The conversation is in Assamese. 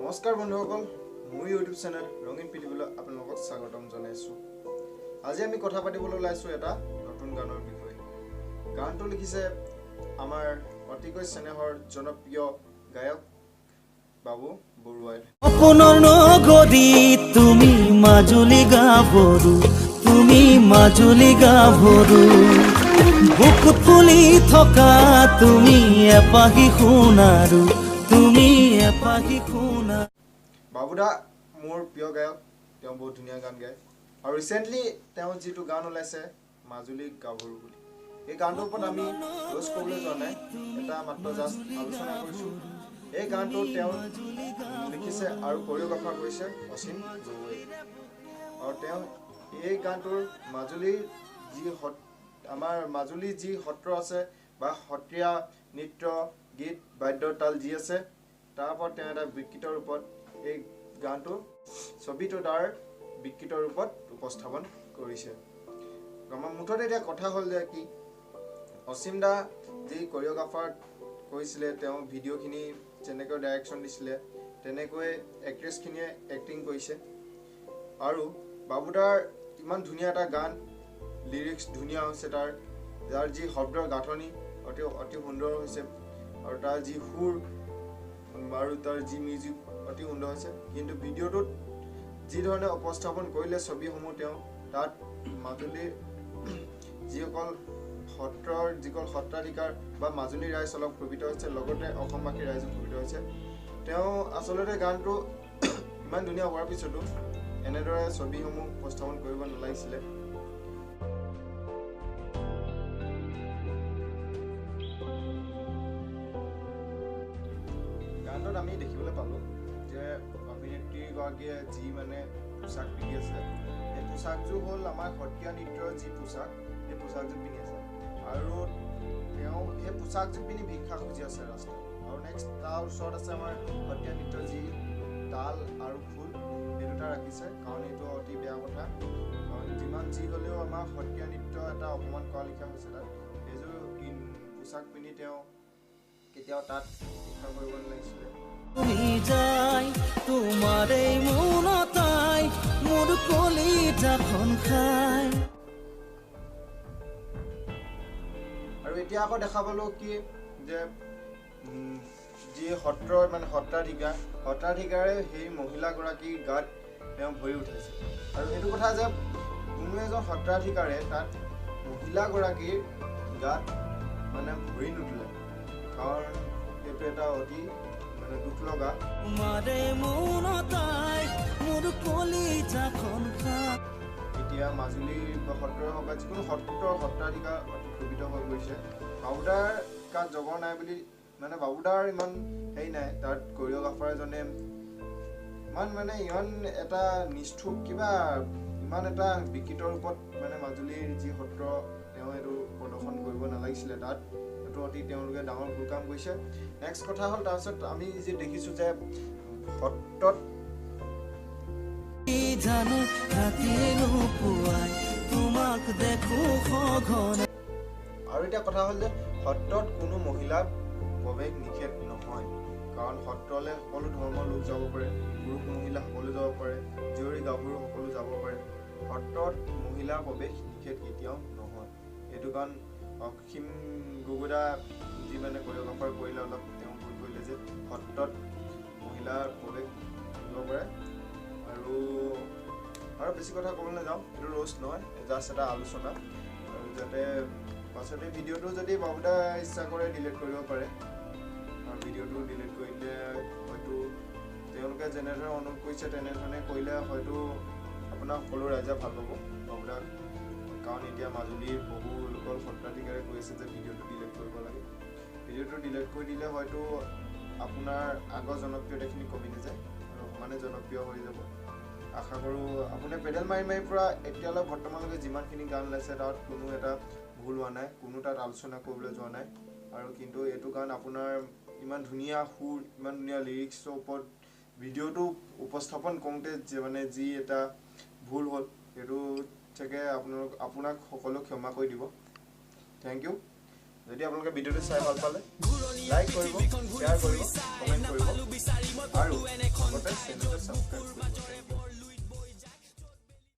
নমস্কাৰ বন্ধুসকল, মোৰ ইউটিউব চেনেল ৰঙীন পৃথিৱীলৈ আপোনালোকক স্বাগতম জনাইছোঁ। আজি আমি কথা পাতিবলৈ ওলাইছোঁ এটা নতুন গানৰ বিষয়ে। গানটো লিখিছে আমাৰ অতিকৈ চেনেহৰ জনপ্ৰিয় গায়ক বাবু বৰুৱাই। সপোনৰ নগৰীত তুমি মাজুলী গাভৰু, তুমি মাজুলী গাভৰু, বুকুত ফুলি থকা তুমি এপাহি সোণাৰু, তুমি এপাহি সোণা। বাবুদা মোৰ প্ৰিয় গায়ক, তেওঁ বহুত ধুনীয়া গান গায় আৰু ৰিচেণ্টলি তেওঁ যিটো গান ওলাইছে মাজুলী গাভৰু বুলি, এই গানটোৰ ওপৰত আমি ৰোজ কৰিবলৈ যোৱা নাই, এটা মাত্ৰ জাষ্ট আলোচনা কৰিছোঁ। এই গানটো তেওঁ লিখিছে আৰু কৰিঅ'গ্ৰাফাৰ কৰিছে অসীম গগৈ। আৰু তেওঁ এই গানটোৰ মাজুলীৰ যি আমাৰ মাজুলীৰ যি সত্ৰ আছে বা সত্ৰীয়া নৃত্য গীত বাদ্য তাল যি আছে, তাৰ ওপৰত তেওঁ এটা বিকৃত ৰূপত এই গানটো ছবিটো তাৰ বিকৃত ৰূপত উপস্থাপন কৰিছে। আমাৰ মুঠতে এতিয়া কথা হ'ল যে কি অসীম দা যি কৰিঅ'গ্ৰাফাৰ কৰিছিলে, তেওঁ ভিডিঅ'খিনি যেনেকৈ ডাইৰেকশ্যন দিছিলে তেনেকৈ এক্ট্ৰেছখিনিয়ে এক্টিং কৰিছে। আৰু বাবুদাৰ ইমান ধুনীয়া এটা গান, লিৰিক্স ধুনীয়া হৈছে, তাৰ যাৰ যি শব্দৰ গাঁথনি অতি অতি সুন্দৰ হৈছে আৰু তাৰ যি সুৰ আৰু তাৰ যি মিউজিক অতি সুন্দৰ হৈছে। কিন্তু ভিডিঅ'টোত যি ধৰণে উপস্থাপন কৰিলে ছবিসমূহ, তেওঁ তাত মাজুলীৰ যিসকল সত্ৰৰ যিসকল সত্ৰাধিকাৰ বা মাজুলী ৰাইজ অলপ ক্ষোভিত হৈছে, লগতে অসমবাসী ৰাইজো ক্ষোভিত হৈছে। তেওঁ আচলতে গানটো ইমান ধুনীয়া হোৱাৰ পিছতো এনেদৰে ছবিসমূহ উপস্থাপন কৰিব নালাগিছিলে। গানটোত আমি দেখিবলৈ পালোঁ যে অভিনেত্ৰীগৰাকীয়ে যি মানে পোচাক পিন্ধি আছে, সেই পোচাকযোৰ হ'ল আমাৰ সত্ৰীয়া নৃত্যৰ যি পোচাক, সেই পোচাকযোৰ পিন্ধি আছে আৰু তেওঁ সেই পোচাকযোৰ পিন্ধি ভিক্ষা খুজি আছে ৰাস্তাত। আৰু নেক্সট তাৰ ওচৰত আছে আমাৰ সত্ৰীয়া নৃত্যৰ যি তাল আৰু খোল, সেই দুটা ৰাখিছে। কাৰণ এইটো অতি বেয়া কথা, কাৰণ যিমান যি হ'লেও আমাৰ সত্ৰীয়া নৃত্য এটা অপমান কৰা লিখা হৈছে তাত। সেইযোৰ পোচাক পিন্ধি তেওঁ কেতিয়াও তাত ভিক্ষা কৰিব নালাগিছিলে। তুমি যাই তোমাৰ এই মৌনতাই মোৰ কলিজাখন খাই। আৰু এতিয়া আকৌ দেখা পালোঁ কি যে যি সত্ৰৰ মানে সত্ৰাধিকাৰে সেই মহিলাগৰাকীৰ গাত তেওঁ ভৰি উঠাইছে। আৰু এইটো কথা যে কোনো এজন সত্ৰাধিকাৰে তাত মহিলাগৰাকীৰ গাত মানে ভৰি নুতুলে, কাৰণ এইটো এটা অতি মানে দুখ লগা। এতিয়া মাজুলীৰ সত্ৰই হওক বা যিকোনো সত্ৰৰ সত্ৰাধিকাৰ অতি ক্ষোভিত হৈ পৰিছে। বাবুদাৰ গাত জগৰ নাই বুলি মানে বাবুদাৰ ইমান হেৰি নাই, তাত কৰিঅ'গ্ৰাফাৰ এজনে ইমান মানে ইমান এটা নিষ্ঠুৰ কিবা ইমান এটা বিকৃত ৰূপত মানে মাজুলীৰ যি সত্ৰ তেওঁ এইটো প্ৰদৰ্শন কৰিব নালাগিছিলে তাত। এইটো অতি তেওঁলোকে ডাঙৰ ভুল কাম কৰিছে। নেক্সট কথা হ'ল তাৰপিছত আমি যি দেখিছোঁ যে সত্ৰত আৰু এতিয়া কথা হ'ল যে সত্ৰত কোনো মহিলা প্ৰৱেশ নিষেধ নহয়, কাৰণ সত্ৰলৈ সকলো ধৰ্মৰ লোক যাব পাৰে, পুৰুষ মহিলা সকলো যাব পাৰে, জীয়ৰী গাভৰু সকলো যাব পাৰে। সত্ৰত মহিলা প্ৰৱেশ নিষেধ কেতিয়াও নহয়। এইটো কাৰণ অসীম গগৈদা যি মানে কৰিঅ'গ্ৰাফাৰ কৰিলে অলপ তেওঁ ভুল কৰিলে যে সত্ৰত মহিলাৰ প্ৰৱেশ কৰিব পাৰে। আৰু আৰু বেছি কথা ক'বলৈ নাযাওঁ, এইটো ৰ'জ নহয়, জাষ্ট এটা আলোচনা। আৰু যাতে পাছতে ভিডিঅ'টো যদি বাবুদা ইচ্ছা কৰে ডিলিট কৰিব পাৰে, আৰু ভিডিঅ'টো ডিলিট কৰি দিলে হয়তো তেওঁলোকে যেনেধৰণে অনুৰোধ কৰিছে তেনেধৰণে কৰিলে হয়তো আপোনাৰ সকলো ৰাইজে ভাল পাব বাবুদাক। কাৰণ এতিয়া মাজুলীৰ বহু লোকৰ সত্ৰাধিকাৰে কৈ আছে যে ভিডিঅ'টো ডিলিট কৰিব লাগে। ভিডিঅ'টো ডিলিট কৰি দিলে হয়তো আপোনাৰ আগৰ জনপ্ৰিয়তাখিনি কমি নাযায় আৰু সমানে জনপ্ৰিয় হৈ যাব। আশা কৰোঁ আপুনি পেডেল মাৰি মাৰি পৰা এতিয়ালৈ বৰ্তমানলৈকে যিমানখিনি গান ওলাইছে তাত কোনো এটা ভুল হোৱা নাই, কোনো তাত আলোচনা কৰিবলৈ যোৱা নাই। আৰু কিন্তু এইটো গান আপোনাৰ ইমান ধুনীয়া সুৰ, ইমান ধুনীয়া লিৰিক্সৰ ওপৰত ভিডিঅ'টো উপস্থাপন কৰোঁতে যে মানে যি এটা ভুল হ'ল, সেইটো চাগে আপোনাক সকলো ক্ষমা কৰি দিব। Thank you. যদি আপোনালোকে ভিডিঅ'টো চাই ভাল পালে লাইক কৰিব, শ্বেয়াৰ কৰিব, কমেণ্ট কৰিব আৰু লগতে চেনেলটো ছাবস্ক্ৰাইব।